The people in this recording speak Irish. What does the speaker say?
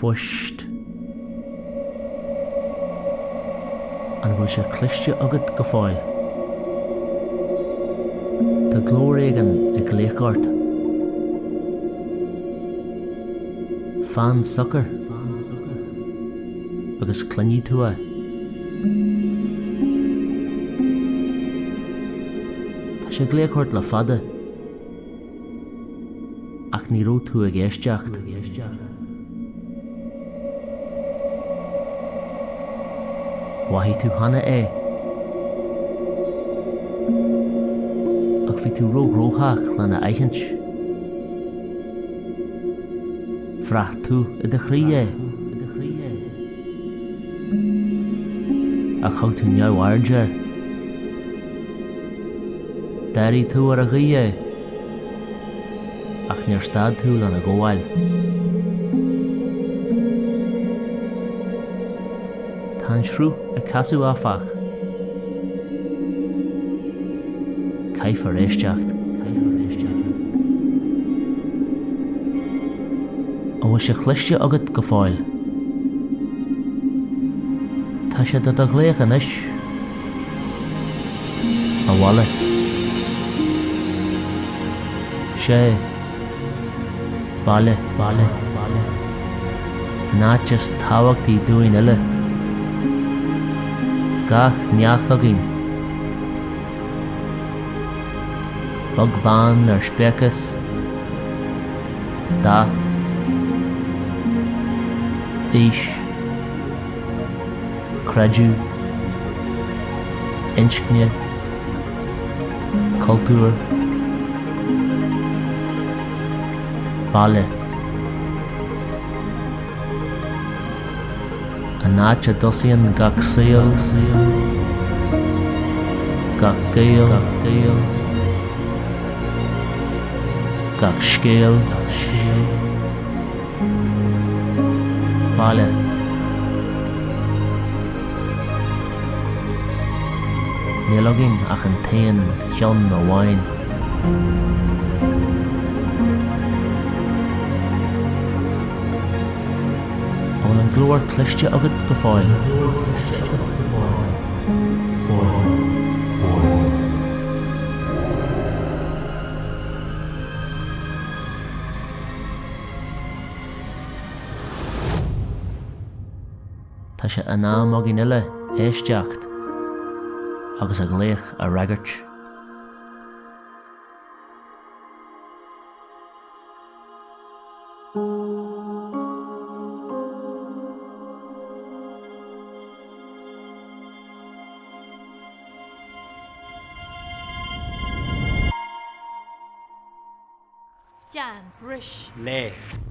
Phoist. An bhfuil sé cloiste agat go fóill? Tá glór éigin ag glaoch ort. Fan socair agus cluinfidh tú é. Tá sé ag glaoch ort le fada. Ach ní raibh tú ag éisteacht. Mhothaigh tú cheana é. Ach bhí tú róghnóthach lena aithint. Bhraith tú i do chroí é. Ach thug tú neamhaird air. D'airigh tú ar a ghaoth é, ach níor stad tú lena ghabháil. Tá an sruth ag casadh, áfach. Caithfear éisteacht. An bhfuil sé cloiste agat go fóill? Tá sé do do ghlaoch anois. Abhaile. Sé. Baile, baile, baile. An áit is tábhachtaí dúinn uile. Gach neach againn. Beag beann ar speiceas. Dath. Aois. Creideamh, inscne, cultúr, baile. An áit a dtosaíonn gach saol, gach gaol, gach scéal. Baile. Níl againn ach an t-aon cheann amháin. An bhfuil an glór cloiste agat go fóill? Tá sé in am againn uile éisteacht agus a ghlaoch a fhreagairt. Déan, bris. Léigh.